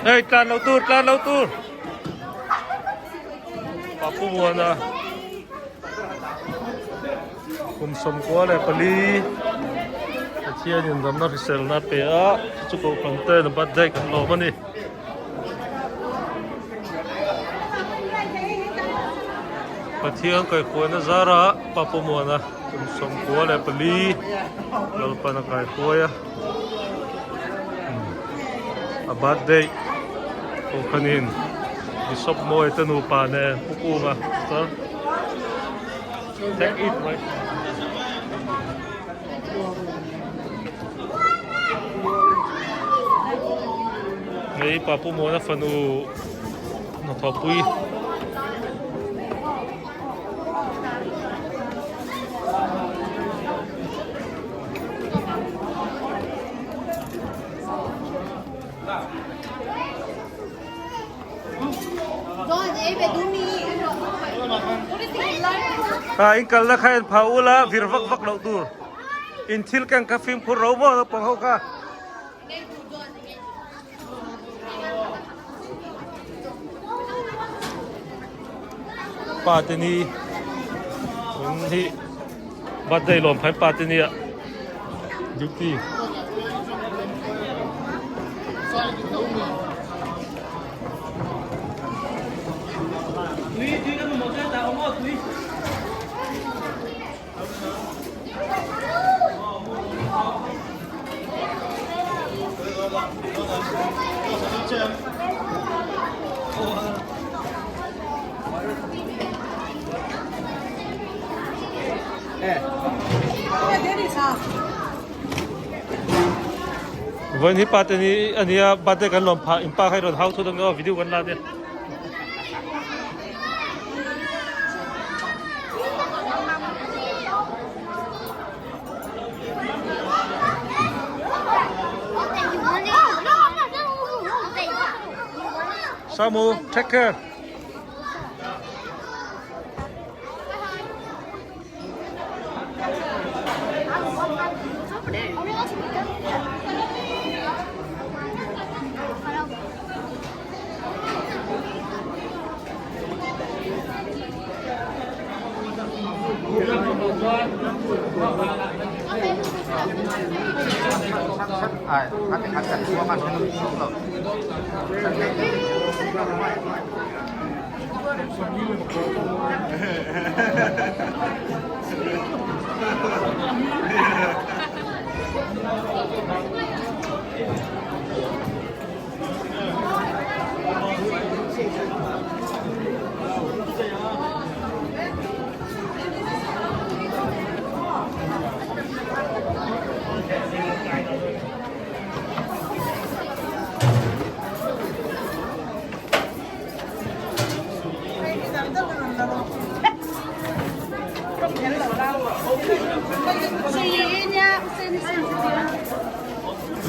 Hei tlan lo tur tlan lo tur Papu Muana kum 14 Pathianin damna hriselna a pe a chu kohhran ten birthday kan lawm a ni. Pathian kaihhuaina zara Papu Muana kum 14 Lalpan a kaihhuai a a birthday kohhranin Bishop Mawi te nupa nen Pu Kunga sir take it right. Hei Papu Muana fanu hnathawhpui Ah in kalna kha en phah ula vir vak vak loh tur in thil keng kha fimkhur ro maw naupang ho kha. Pa te ni tun hi birthday lawm phai pa te nia duty. Vawiin hi pa te ni a nia birthday kan lawm phah in pa kha i rawn hau thut ang aw video kan la nia. Samu, take care.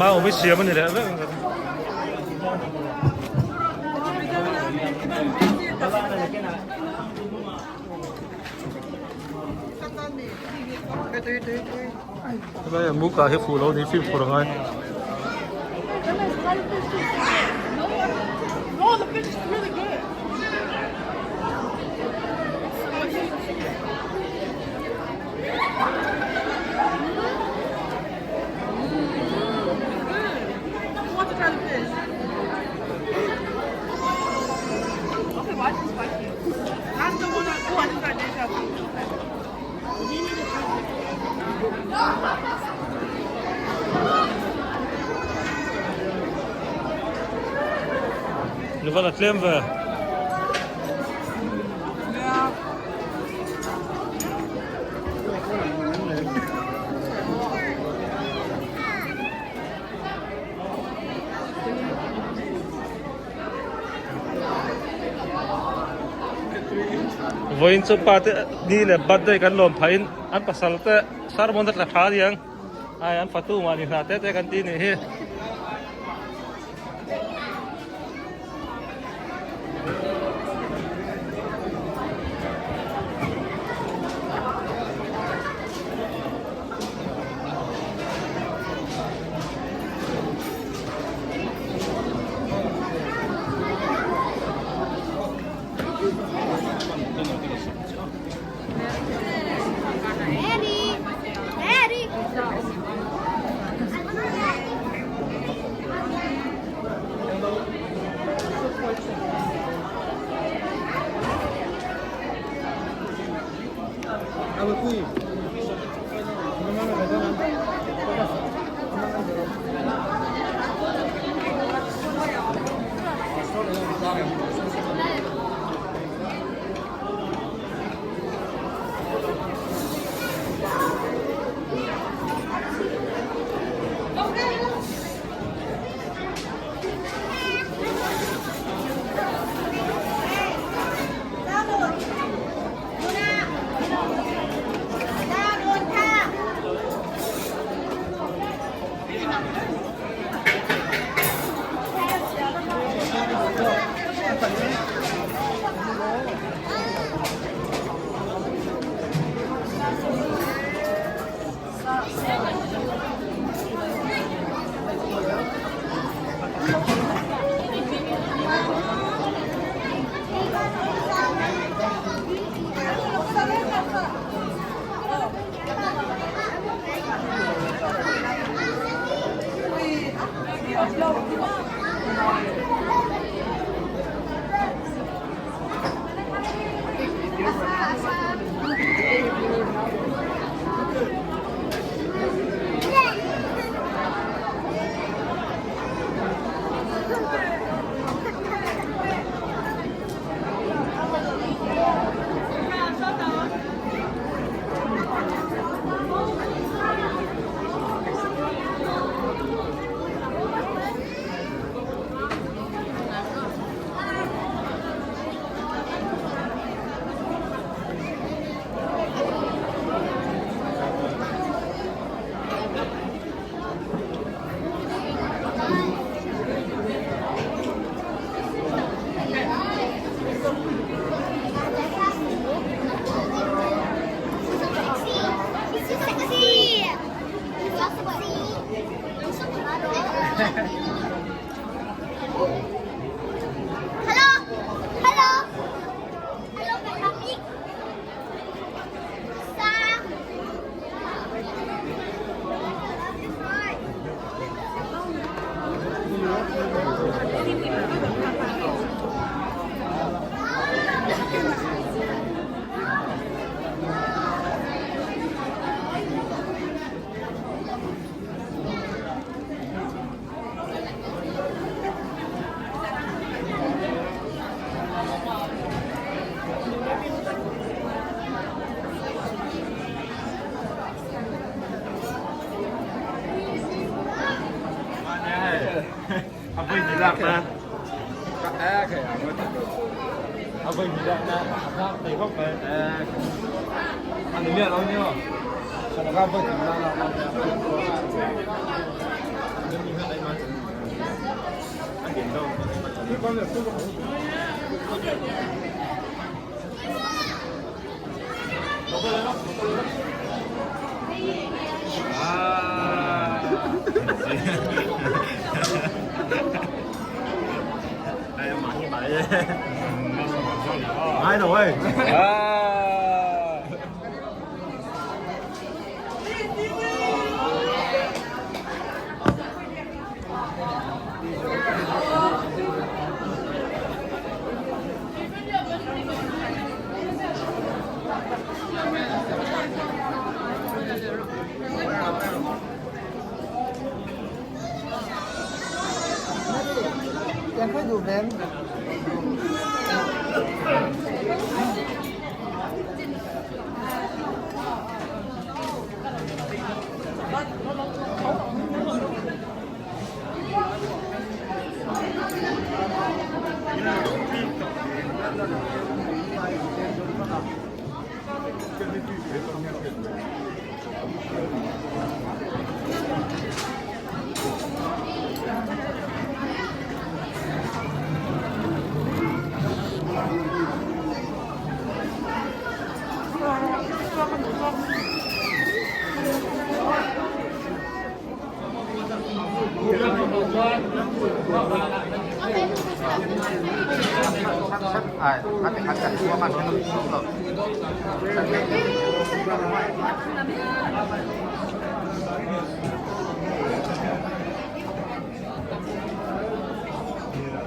Mau hi siam a ni leh vek ang ka ring. Helai a muka hi fuh lo ni fimkhur a ngai. Ni va la tlem ve. Vawiin chu pa te ni leh birthday kan lawm phah in an pasal te sermon te tla tha aniang ai an fatu mahni hna te te kan ti nih hi.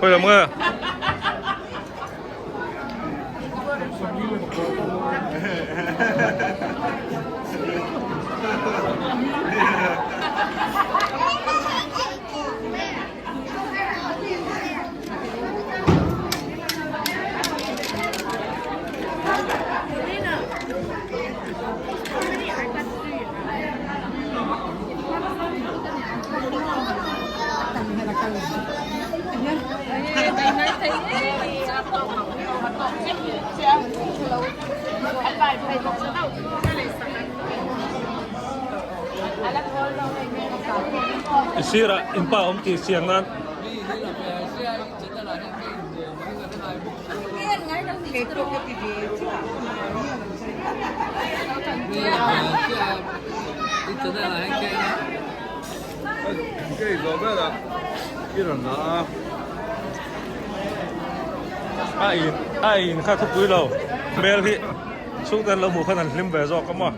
Khawi lam nge? I sirah inpa awm tih siang nan. A in a in kha thupui lo hmel hi chhungte an lo hmuh khan an hlim ve zawk a maw.